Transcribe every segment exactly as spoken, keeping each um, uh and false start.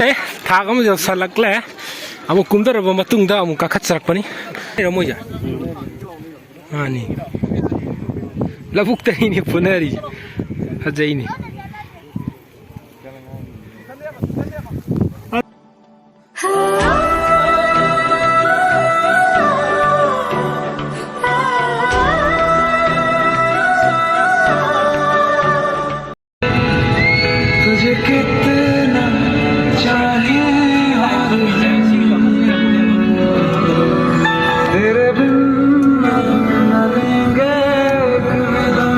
ꯑꯦ, ꯊꯥꯛ ꯑꯃ ꯌꯧꯁꯜꯂꯛꯂꯦ꯫ ꯑꯃꯨꯛ ꯀꯨꯝꯊꯔꯕ ꯃꯇꯨꯡꯗ ꯑꯃꯨꯛ ꯀꯥꯈꯠꯆꯔꯛꯄꯅꯤ꯫ ꯃꯣꯏꯁꯦ ꯃꯥꯅꯤ, ꯂꯧꯕꯨꯛꯇꯅꯤꯅꯦ ꯐꯨꯅꯔꯤꯁꯦ꯫ ꯐꯖꯩꯅꯦ꯫ तुझे कितना चाहिए और हम तेरे बिन न लेंगे एक दम।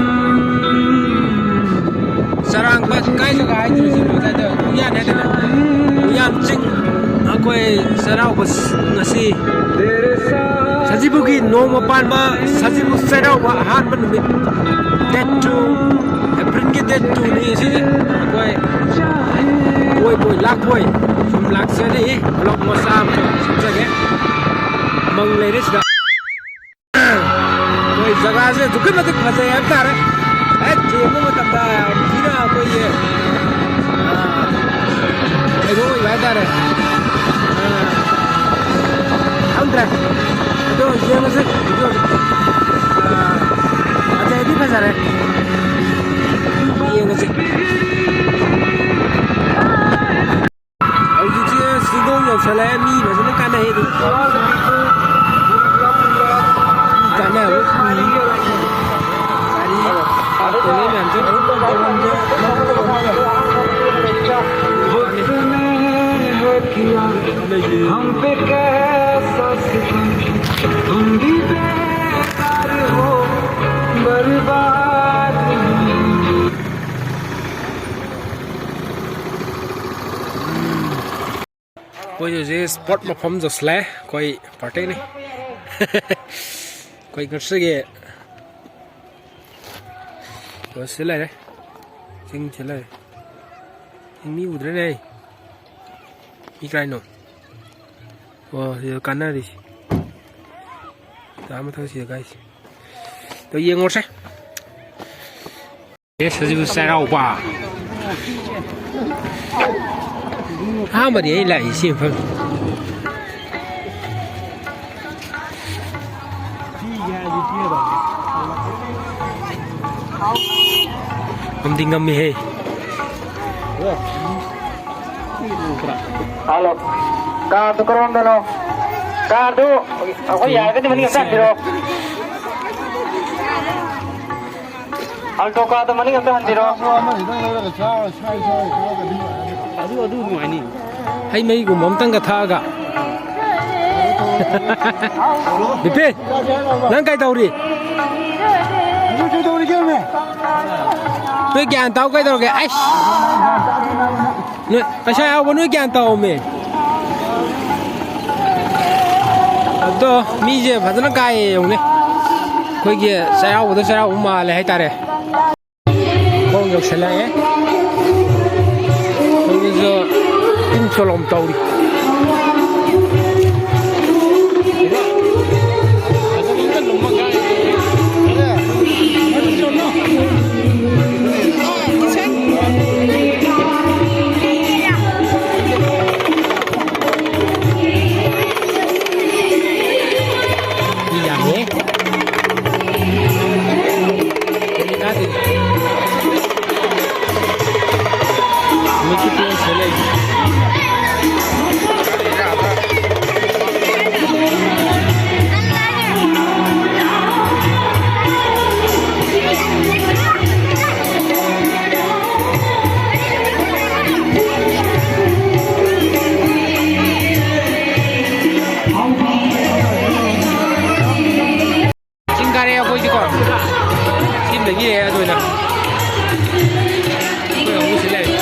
ꯆꯔꯥꯡꯄꯥꯠ ꯀꯥꯏ ꯖꯒꯥ ꯍꯥꯏꯗꯣꯏꯅꯣ ꯁꯤꯕꯨ? ꯉꯁꯥꯏꯗ ꯎꯌꯥꯟ ꯍꯥꯏꯗꯅ, ꯎꯌꯥꯟ ꯆꯤꯡ꯫ ꯑꯩꯈꯣꯏ ꯆꯩꯔꯥꯎꯕ ꯉꯁꯤ ꯁꯖꯤꯕꯨꯒꯤ ꯅꯣꯡꯃ ꯄꯥꯟꯕ, ꯁꯖꯤꯕꯨ ꯆꯩꯔꯥꯎꯕ ꯑꯍꯥꯟꯕ ꯅꯨꯃꯤꯠ, date two, ꯑꯦꯄ꯭ꯔꯤꯜꯒꯤ date twoꯅꯤ ꯁꯤꯁꯦ꯫ ꯑꯩꯈꯣꯏ ꯀꯣꯏ ꯀꯣꯏ ꯂꯥꯛꯄꯣꯏ ꯁꯨꯝ ꯂꯥꯛꯆꯔꯤ, vlog ꯃꯆꯥ ꯑꯃ ꯁꯨꯝ ꯁꯦꯝꯖꯒꯦ꯫ ꯃꯪ ꯂꯩꯔꯦ ꯁꯤꯗ꯫ ꯑꯩꯈꯣꯏ ꯖꯒꯥꯁꯦ ꯑꯗꯨꯛꯀꯤ ꯃꯇꯤꯛ ꯐꯖꯩ ꯍꯥꯏꯕ ꯇꯥꯔꯦ꯫ ꯍꯦꯛ ꯌꯦꯡꯕ ꯃꯇꯝꯗ ꯌꯥꯝ ꯊꯤꯅ ꯑꯩꯈꯣꯏꯒꯤ, ꯑꯥ, ꯀꯩꯅꯣ ꯑꯣꯏꯕ ꯍꯥꯏ ꯇꯥꯔꯦ꯫ ꯑꯥ, ꯈꯪꯗ꯭ꯔꯦ꯫ ꯑꯗꯣ ꯌꯦꯡꯉꯁꯤ videoꯁꯦ꯫ ꯑꯥ, ꯐꯖꯩꯗꯤ ꯐꯖꯔꯦ꯫ ꯌꯦꯡꯉꯁꯤ꯫ ꯍꯧꯖꯤꯛꯁꯦ ꯆꯤꯡꯗꯣꯡ ꯌꯧꯁꯜꯂꯛꯑꯦ, ꯃꯤ ꯐꯖꯅ ꯀꯥꯟꯅꯩ ꯑꯗꯨꯝ꯫ ꯃꯤ ꯀꯥꯟꯅꯕ ꯎꯏ꯫ ꯒꯥꯔꯤ ꯇꯣꯡꯅꯩ ꯃꯌꯥꯝꯁꯦ꯫ हम पे कैसा सितम, तुम भी बेकार हो, बर्बाद नहीं। ꯑꯩꯈꯣꯏ ꯍꯧꯖꯤꯛ spot ꯃꯐꯝ ꯌꯧꯁꯤꯜꯂꯦ꯫ ꯑꯩꯈꯣꯏ partyꯅꯤ꯫ ꯑꯩꯈꯣꯏ ꯉꯁꯤꯒꯤ ꯁꯤ ꯂꯩꯔꯦ, ꯆꯤꯡꯁꯤ ꯂꯩꯔꯦ꯫ ꯃꯤ ꯎꯗ꯭ꯔꯦꯅꯦ ꯑꯩ꯫ ꯃꯤ ꯀꯥꯏꯅꯣ? ꯑꯣ, ꯁꯤꯗ ꯀꯥꯟꯅꯔꯤꯁꯤ꯫ ꯇꯥ ꯃꯊꯛꯁꯤꯗ ꯀꯥꯏꯁꯤ꯫ ꯑꯗꯣ ꯌꯦꯡꯉꯨꯔꯁꯦ꯫ ꯑꯦꯁ, ꯍꯧꯖꯤꯛ ꯆꯩꯔꯥꯎꯕ꯫ ꯑꯍꯥꯟꯕꯅꯤ ꯑꯩ ꯂꯥꯛꯏꯁꯤ ꯃꯐꯝ꯫ ꯉꯝꯗꯤ ꯉꯝꯃꯤꯍꯦ꯫ ꯍꯜꯂꯣ꯫ ꯀꯥꯔꯗꯨ ꯀꯔꯣꯝꯗꯅꯣ? ꯀꯥꯔꯗꯨ ꯑꯩꯈꯣꯏ ꯌꯥꯔꯒꯗꯤ ꯃꯅꯤꯡ ꯑꯝꯇ ꯍꯟꯕꯤꯔꯛꯑꯣ꯫ ꯑꯜꯇꯣ ꯀꯥꯔꯗꯨ ꯃꯅꯤꯡ ꯑꯝꯇ ꯍꯟꯕꯤꯔꯛꯑꯣ꯫ ꯑꯗꯨ, ꯑꯗꯨ ꯅꯨꯡꯉꯥꯏꯅꯤ꯫ ꯍꯩ ꯃꯍꯤꯒꯨꯝꯕ ꯑꯝꯇꯪꯒ ꯊꯛꯑꯒ꯫ ꯕꯤꯄꯤꯟ, ꯅꯪ ꯀꯩꯗꯧꯔꯤ? ꯅꯣꯏ ꯒ꯭ꯌꯥꯟ ꯇꯥꯎ ꯀꯩꯗꯧꯔꯒꯦ? ꯑꯩꯁ! ꯅꯣꯏ ꯄꯩꯁꯥ ꯌꯥꯎꯕ ꯅꯣꯏ ꯒ꯭ꯌꯥꯟ ꯇꯥꯎꯃꯦ꯫ ꯑꯗꯣ ꯃꯤꯁꯦ ꯐꯖꯅ ꯀꯥꯏꯌꯦ ꯌꯦꯡꯉꯨꯅꯦ꯫ ꯑꯩꯈꯣꯏꯒꯤ ꯆꯩꯔꯥꯎꯕꯗ ꯆꯩꯔꯥꯎꯕ ꯃꯥꯜꯂꯦ ꯍꯥꯏꯇꯥꯔꯦ꯫ ꯈꯣꯡ ꯌꯧꯁꯜꯂꯛꯑꯦ꯫ ꯍꯧꯖꯤꯛꯁꯨ ꯇꯤꯟ ꯆꯣꯂꯣꯝ ꯇꯧꯔꯤ꯫ ꯃꯤ ꯌꯥꯝꯃꯦ꯫ ꯆꯤꯡ ꯀꯥꯔꯦ ꯑꯩꯈꯣꯏꯗꯤꯀꯣ꯫ ꯆꯤꯡꯗꯒꯤ ꯑꯗꯨꯅ ꯑꯩꯈꯣꯏ ꯀꯥꯡꯕꯨꯁꯤ ꯂꯩꯔꯦ꯫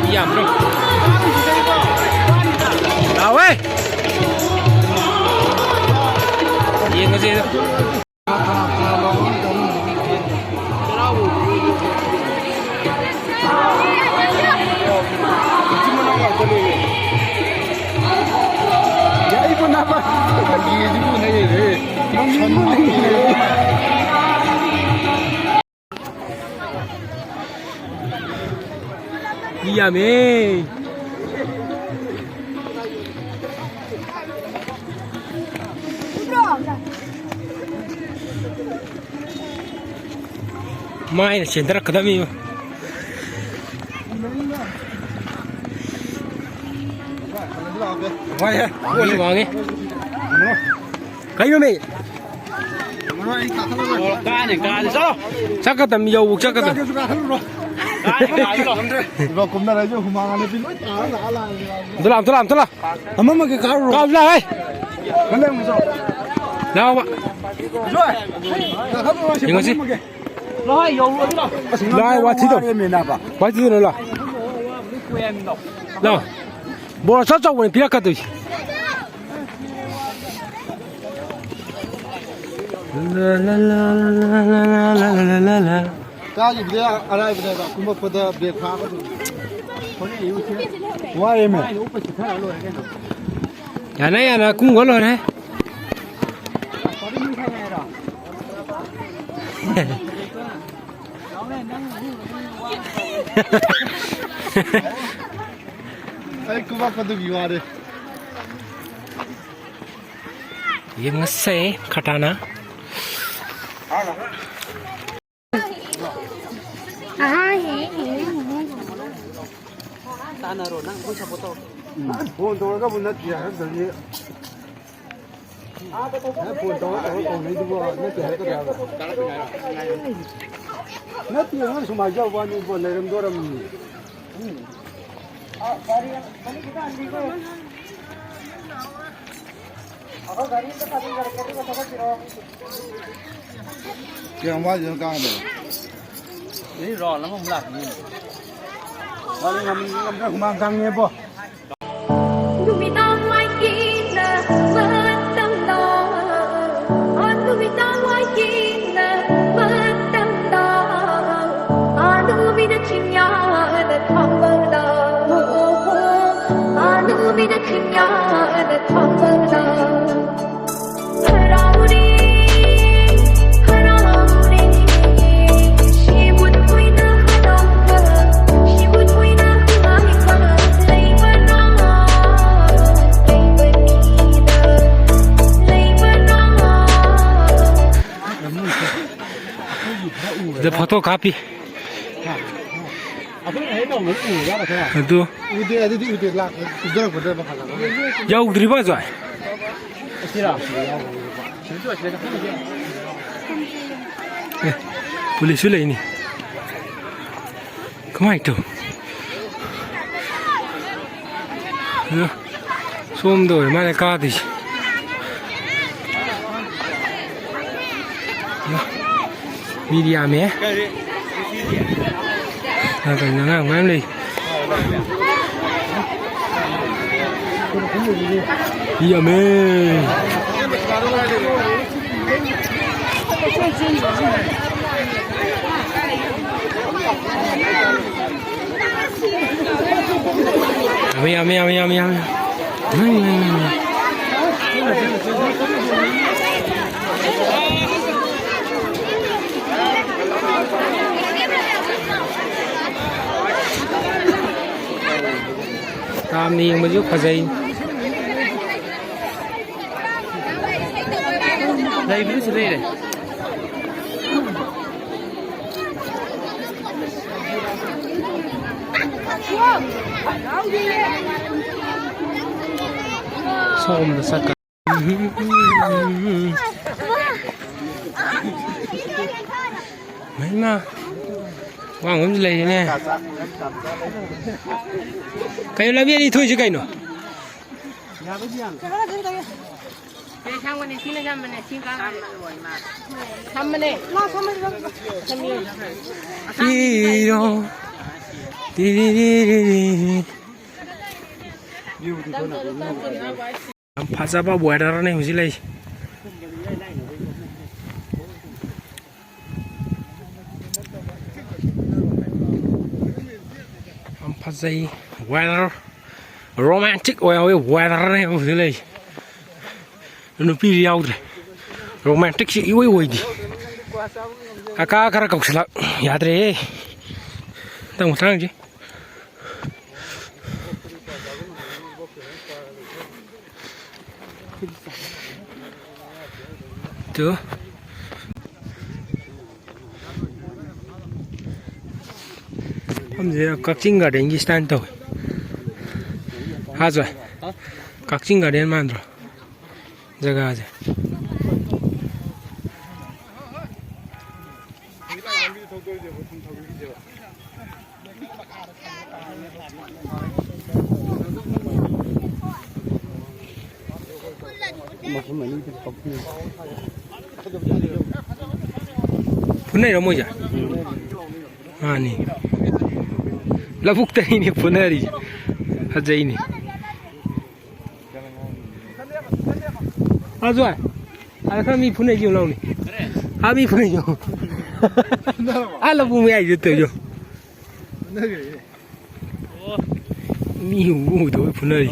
ꯃꯤ ꯌꯥꯝꯕ꯭ꯔꯣ? ꯂꯥꯎꯋꯦ! ꯌꯦꯡꯉꯁꯦ ꯑꯗꯣ꯫ ꯌꯥꯝꯃꯦ꯫ ꯃꯥꯏꯅ ꯆꯦꯟꯊꯔꯛꯀꯗꯕꯅꯤ꯫ ꯋꯥꯏꯍꯦ꯫ ꯃꯤ ꯋꯥꯡꯉꯤ꯫ ꯀꯩꯅꯣꯃꯤ? ꯀꯥꯅꯤ, ꯀꯥꯅꯤ, ꯆꯠꯂꯣ꯫ ꯆꯠꯀꯗꯕꯅꯤ, ꯌꯧꯕꯧ ꯆꯠꯀꯗꯕꯅꯤ꯫ ꯀꯥꯅꯤ, ꯀꯥꯅꯤ, ꯆꯠꯂꯣ꯫ ꯏꯕꯣ, ꯀꯨꯝꯅꯔ ꯑꯩꯁꯨ ꯍꯨꯃꯥꯡ ꯑꯅꯞꯄꯤ ꯂꯣꯏ ꯇꯥꯔ ꯂꯥꯛꯑ ꯂꯥꯛꯑꯦ꯫ ꯑꯝꯇ ꯂꯥꯛꯑꯣ, ꯑꯝꯇ ꯂꯥꯛꯑꯣ, ꯑꯝꯇ ꯂꯥꯛꯑꯣ꯫ ꯑꯃꯃꯒ ꯀꯥꯔꯨꯔꯣ꯫ ꯀꯥꯔꯨꯁꯤ ꯂꯥꯛꯑꯣ, ꯍꯩ꯫ ꯅꯪ ꯑꯃꯨꯛ ꯆꯠꯂꯣ꯫ ꯂꯥꯛꯑꯣꯕ꯫ ꯖꯣꯏ, ꯀꯥꯈꯠꯂꯨꯔꯣ, ꯁꯤ ꯌꯦꯡꯉꯣ ꯁꯤ꯫ ꯐꯝꯃꯒꯦ꯫ ꯂꯥꯛꯑꯣ, ꯌꯧꯔꯨꯔꯁꯤ ꯂꯥꯛꯑꯣ꯫ ꯑꯁ, ꯂꯥꯛꯑꯣ, ꯋꯥꯊꯤ ꯇꯧ꯫ ꯋꯥꯔꯦꯃꯦ ꯅꯥꯕ꯫ ꯋꯥꯊꯤ ꯇꯧꯅꯨ, ꯂꯥꯛꯑꯣ꯫ ꯂꯥꯛꯑꯣ꯫ ꯕꯣꯔ ꯑꯆꯧ ꯑꯆꯧꯕꯅꯤ ꯄꯤꯔꯛꯀꯗꯣꯏꯁꯦ꯫ ꯀꯥꯈꯤꯕꯗꯤ ꯑꯔꯥꯏꯕꯅꯦꯕ, ꯀꯨꯝꯃꯛꯄꯗ ꯕ꯭ꯔꯦꯛ ꯐꯥꯕꯗꯨ꯫ ꯋꯥꯔꯦꯃꯦ꯫ ꯌꯥꯅ ꯌꯥꯅ ꯀꯨꯝꯒ ꯂꯣꯏꯔꯦ꯫ ꯑꯩ ꯀꯨꯝꯃꯛꯄꯗꯨꯒꯤ ꯋꯥꯔꯦ꯫ ꯌꯦꯡꯉꯁꯦ, ꯈꯇꯥꯅ꯫ ꯐꯣꯟ ꯇꯧꯔꯒꯕꯨ ꯅꯠꯇꯦ ꯍꯥꯏꯔꯛꯇ꯭ꯔꯗꯤ꯫ ꯐꯣꯟ ꯇꯧꯔ ꯇꯧꯔ ꯀꯧꯅꯩꯗꯨꯕꯨ ꯅꯠꯇꯦ ꯍꯥꯏꯔꯛꯀꯗ꯭ꯔꯥꯕ? ꯅꯠꯇꯦ, ꯅꯪ ꯁꯨꯝ ꯍꯥꯏꯖꯕ ꯋꯥꯅꯤ, ꯏꯕꯣ, ꯂꯩꯔꯝꯗꯣꯔꯝꯅꯤ꯫ ꯀꯌꯥꯝ ꯋꯥꯠꯂꯤꯅꯣ ꯀꯥꯒꯗꯕ? ꯑꯗꯩ ꯔꯥꯎꯟ ꯑꯃꯃꯨꯛ ꯂꯥꯛꯈꯤꯅꯤ꯫ ꯋꯥꯔꯤ ꯉꯝ-, ꯉꯝꯗ꯭ꯔꯦ, ꯍꯨꯃꯥꯡ ꯀꯥꯡꯉꯦꯕꯣ꯫ ꯅꯨꯃꯤꯗꯥꯡ ꯋꯥꯏꯒꯤꯅ ꯃꯇꯝꯗꯣ, ꯑꯣ, ꯅꯨꯃꯤꯗꯥꯡ ꯋꯥꯏꯒꯤꯅ ꯃꯇꯝꯗꯣ, ꯑꯥ, ꯅꯨꯃꯤꯠꯅ ꯆꯤꯡꯌꯥꯗ ꯊꯝꯕꯗꯣ, ꯑꯥ, ꯅꯨꯃꯤꯠꯅ ꯆꯤꯡꯌꯥꯗ ꯊꯝꯕꯗꯣ꯫ ꯍꯔꯥꯎꯔꯦ, ꯍꯔꯥꯎꯔꯦ, ꯁꯤꯕꯨ ꯊꯣꯏꯅ ꯍꯔꯥꯎꯕ, ꯁꯤꯕꯨ ꯊꯣꯏꯅ ꯁꯤꯗ ꯐꯣꯇꯣ ꯀꯥꯞꯄꯤ꯫ ꯑꯩꯈꯣꯏꯅ ꯍꯦꯛ ꯇꯧꯕꯗ ꯎꯔꯖꯥꯠꯂ ꯈꯔ? ꯑꯗꯨ ꯎꯗꯦ, ꯑꯗꯨꯗꯤ ꯎꯗꯦ꯫ ꯂꯥꯛ ꯀꯨꯝꯊꯔꯛꯄꯗ ꯃꯈꯥ ꯂꯥꯛꯄ꯫ ꯌꯧꯗ꯭ꯔꯤꯕ ꯑꯖꯣꯏ? ꯑꯁꯤꯔꯥ? ꯑꯦ, ꯄꯨꯂꯤꯁꯁꯨ ꯂꯩꯅꯤ꯫ ꯀꯃꯥꯏꯅ ꯇꯧ? ꯑꯗꯣ ꯁꯣꯝꯗ ꯑꯣꯏꯔ ꯃꯥꯜꯂꯦ ꯀꯥꯗꯣꯏꯁꯦ꯫ ꯃꯤꯗꯤ ꯌꯥꯝꯃꯦ꯫ ꯑꯉꯥꯡ ꯃꯌꯥꯝ ꯂꯩ꯫ ꯃꯤ ꯌꯥꯝꯃꯦ꯫ ꯌꯥꯝꯃꯦ, ꯌꯥꯝꯃꯦ, ꯌꯥꯝꯃꯦ, ꯌꯥꯝꯃꯦ, ꯌꯥꯝꯃꯦ꯫ ꯏꯃꯥꯏ, ꯏꯃꯥꯏ, ꯏꯃꯥꯏ, ꯏꯃꯥꯏ꯫ ꯌꯥꯝꯅ ꯌꯦꯡꯕꯁꯨ ꯐꯖꯩ꯫ ꯂꯩꯕꯗꯤ ꯁꯤ ꯂꯩꯔꯦ꯫ ꯁꯣꯝꯗ ꯆꯠꯀ-, ꯃꯩꯃ, ꯋꯥꯡꯕ ꯑꯃꯁꯨ ꯂꯩꯔꯦꯅꯦ꯫ ꯀꯩꯅꯣ, ꯂꯝꯕꯤ ꯑꯅꯤ ꯊꯣꯛꯏꯁꯦ ꯀꯩꯅꯣ? ꯁꯤ ꯁꯥꯡꯕꯅꯦ, ꯁꯤꯅ ꯁꯝꯕꯅꯦ, ꯁꯤ ꯀꯥꯡꯕꯅꯦ꯫ ꯁꯝꯕꯅꯦ꯫ ꯂꯥꯎ, ꯁꯝꯕꯅꯦ, ꯁꯝꯕꯅꯦ꯫ ꯁꯝꯕꯤꯌꯨ꯫ ꯇꯤꯔꯣ, ꯇꯤꯔꯤꯔꯤꯔꯤꯔꯤ꯫ ꯌꯥꯝ ꯐꯖꯕ weatherꯅꯦ ꯍꯧꯖꯤꯛ ꯂꯩ꯫ ꯌꯥꯝ ꯐꯖꯩ weather, romantic ꯑꯣꯏꯕ weatherꯅꯦ ꯍꯧꯖꯤꯛ ꯂꯩ꯫ ꯅꯨꯄꯤꯁꯨ ꯌꯥꯎꯗ꯭ꯔꯦ, romanticꯁꯤ ꯏꯑꯣꯏ ꯑꯣꯏꯗꯦ꯫ ꯀꯀꯥ ꯈꯔ ꯀꯧꯁꯤꯜꯂꯛ ꯌꯥꯗ꯭ꯔꯦꯍꯦ ꯍꯟꯗꯛ ꯃꯇꯥꯡꯁꯦ꯫ ꯇꯨ꯫ ꯃꯐꯝꯁꯦ ꯀꯛꯆꯤꯡ ꯒꯥꯔꯗꯦꯟꯒꯤ ꯏꯁꯇꯥꯏꯜ ꯇꯧꯋꯦ꯫ ꯍꯥ ꯖꯣꯏ? ꯀꯛꯆꯤꯡ ꯒꯥꯔꯗꯦꯟ ꯃꯥꯟꯗ꯭ꯔꯣ ꯖꯒꯥꯁꯦ? ꯐꯨꯅꯩꯔꯣ ꯃꯣꯏꯁꯦ? ꯃꯥꯅꯤ꯫ ꯂꯧꯕꯨꯛꯇꯅꯤꯅꯦ ꯐꯨꯅꯔꯤꯁꯦ꯫ ꯐꯖꯩꯅꯦ꯫ ꯑꯥ, ꯖꯣꯏ꯫ ꯑꯥꯗ ꯈꯔ ꯃꯤ ꯐꯨꯅꯩꯁꯦ ꯌꯦꯡꯉꯨ ꯂꯥꯎꯅꯦ꯫ ꯑꯥ, ꯃꯤ ꯐꯨꯅꯩꯁꯦ ꯌꯦꯡꯉꯨ꯫ ꯑꯥ, ꯂꯧꯕꯨꯛ ꯃꯌꯥꯏꯁꯤꯗ ꯇꯧꯔꯤꯁꯦ ꯌꯦꯡꯉꯨ꯫ ꯃꯤ ꯎ-, ꯎꯗꯕꯩ ꯐꯨꯅꯔꯤ꯫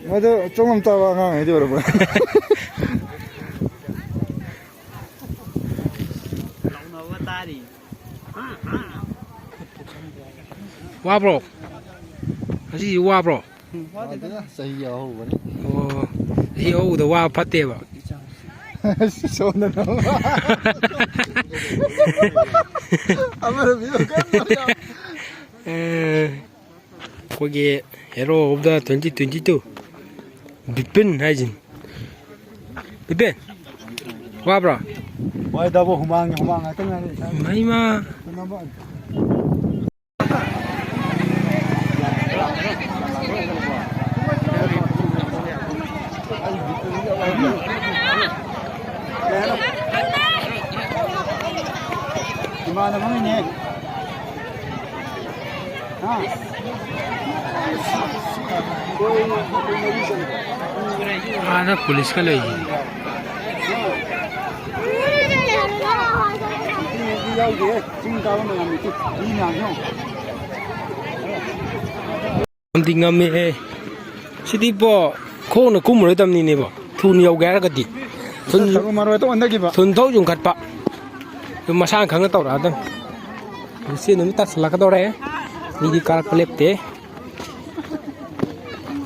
ꯃꯗꯨ ꯆꯣꯡꯉꯝ ꯇꯥꯕ ꯑꯉꯥꯡ ꯍꯥꯏꯗꯤ ꯑꯣꯏꯔꯝꯃꯣꯏ꯫ ꯋꯥꯕ꯭ꯔꯣ? ꯉꯁꯤꯁꯤ ꯋꯥꯕ꯭ꯔꯣ? ꯋꯥꯗꯦꯗ, ꯆꯍꯤ ꯑꯍꯧꯕꯅꯤ꯫ ꯑꯣ, ꯆꯍꯤ ꯑꯍꯧꯕꯗ ꯋꯥꯕ ꯐꯠꯇꯦꯕ꯫ ꯁꯣꯝꯗꯅ꯫ ꯑꯃꯅ ꯃꯤ ꯑꯃ ꯀꯟꯅ ꯑꯦ, ꯑꯩꯈꯣꯏꯒꯤ Hero of the twenty twenty-two, Bipin ꯍꯥꯏꯁꯤꯅꯤ꯫ ꯕꯤꯄꯤꯟ, ꯋꯥꯕ꯭ꯔꯣ? ꯋꯥꯏꯗꯕꯣ, ꯍꯨꯃꯥꯡ, ꯍꯨꯃꯥꯡ ꯉꯥꯛꯇ ꯉꯥꯏꯔꯦ ꯏꯁꯥ꯫ ꯏꯃꯥ, ꯏꯃꯥ꯫ ꯀꯩꯅꯣꯝꯃ꯫ ꯏꯃꯥꯟꯅꯕ ꯑꯃꯅꯦ꯫ ꯍꯥ? ꯑꯥꯗ ꯄꯨꯂꯤꯁꯀ ꯂꯩꯔꯤ꯫ ꯌꯥꯎꯗꯦ꯫ ꯆꯤꯡ ꯀꯥꯕ ꯃꯌꯥꯝ ꯅꯠꯇꯦ꯫ ꯃꯤ ꯃꯌꯥꯝꯁꯦ ꯌꯦꯡꯉꯣ꯫ ꯉꯝꯗꯤ ꯉꯝꯃꯦꯍꯦ꯫ ꯁꯤꯗꯤ ꯏꯕꯣ, ꯈꯣꯡꯅ ꯀꯨꯝꯃꯔꯣꯏꯗꯕꯅꯤꯅꯦꯕꯣ꯫ ꯊꯨꯅ ꯌꯧꯒꯦ ꯍꯥꯏꯔꯒꯗꯤ꯫ ꯊꯨꯟ, ꯊꯔꯨ ꯃꯔꯣꯏ ꯑꯇꯣꯛ ꯍꯟꯊꯈꯤꯕ꯫ ꯊꯨꯟ ꯊꯧ ꯌꯨꯡꯈꯠꯄ꯫ ꯑꯗꯨ ꯃꯁꯥꯅ ꯈꯪꯅ ꯇꯧꯔꯛꯑꯗꯝꯅꯤ꯫ ꯉꯁꯤ ꯅꯨꯃꯤꯠ ꯇꯥꯁꯤꯜꯂꯛꯀꯗꯧꯔꯦ꯫ ꯃꯤꯗꯤ ꯀꯥꯔꯛꯄ ꯂꯦꯞꯇꯦ꯫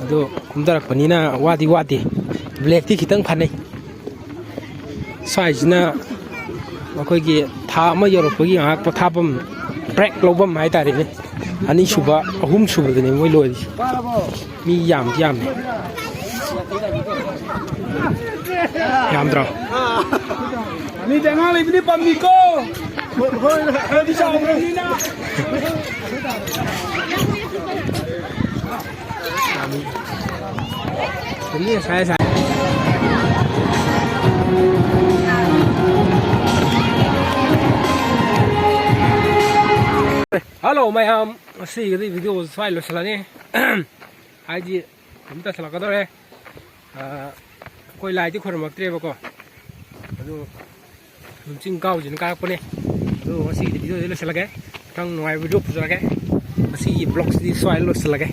ꯑꯗꯣ ꯀꯨꯝꯊꯔꯛꯄꯅꯤꯅ ꯋꯥꯗꯤ ꯋꯥꯗꯦ꯫ ꯕ꯭ꯂꯦꯛꯇꯤ ꯈꯤꯇꯪ ꯐꯅꯩ꯫ ꯁ꯭ꯋꯥꯏꯁꯤꯅ ꯑꯩꯈꯣꯏꯒꯤ ꯊꯥ ꯑꯃ ꯌꯧꯔꯛꯄꯒꯤ ꯉꯥꯏꯍꯥꯛ ꯄꯣꯊꯥꯐꯝ ꯕ꯭ꯔꯦꯛ ꯂꯧꯐꯝ ꯍꯥꯏꯇꯥꯔꯦꯅꯦ꯫ ꯑꯅꯤꯁꯨꯕ, ꯑꯍꯨꯝꯁꯨꯕꯗꯅꯦ ꯃꯣꯏ ꯂꯣꯏꯔꯤꯁꯦ꯫ ꯃꯤ ꯌꯥꯝꯗꯤ ꯌꯥꯝꯃꯦ꯫ ꯌꯥꯝꯗ꯭ꯔꯣ? ꯃꯤꯗꯤ ꯑꯉꯥꯡ ꯂꯩꯕꯅꯤ ꯄꯥꯝꯃꯤꯀꯣ꯫ ꯈꯔꯗꯤ ꯆꯥꯎꯈ꯭ꯔꯕꯅꯤꯅ꯫ ꯌꯥꯝꯃꯤ꯫ ꯌꯥꯝꯃꯤ, ꯁꯥꯏ, ꯁꯥꯏ꯫ ꯍꯜꯂꯣ ꯃꯌꯥꯝ, ꯉꯁꯤꯒꯤꯗꯤ ꯚꯤꯗꯤꯑꯣ ꯁ꯭ꯋꯥꯏ ꯂꯣꯏꯁꯤꯜꯂꯅꯤ꯫ ꯍꯥꯏꯗꯤ ꯑꯗꯨꯝ ꯇꯥꯁꯤꯜꯂꯛꯀꯗꯧꯔꯦ꯫ ꯑꯥ, ꯑꯩꯈꯣꯏ ꯂꯥꯏꯗꯤ ꯈꯣꯏꯔꯝꯃꯛꯇ꯭ꯔꯦꯕꯀꯣ, ꯑꯗꯨ ꯑꯗꯨꯝ ꯆꯤꯡ ꯀꯥꯎꯁꯤꯅ ꯀꯥꯔꯛꯄꯅꯦ꯫ ꯑꯗꯨ ꯉꯁꯤꯒꯤꯗꯤ ꯚꯤꯗꯤꯑꯣꯁꯤ ꯂꯣꯏꯁꯤꯜꯂꯒꯦ꯫ ꯃꯊꯪ ꯅꯨꯡꯉꯥꯏꯕ ꯚꯤꯗꯤꯑꯣ ꯄꯨꯖꯔꯛꯀꯦ꯫ ꯉꯁꯤꯒꯤ ꯕ꯭ꯂꯣꯛꯁꯤꯗꯤ ꯁ꯭ꯋꯥꯏꯗ ꯂꯣꯏꯁꯤꯜꯂꯒꯦ꯫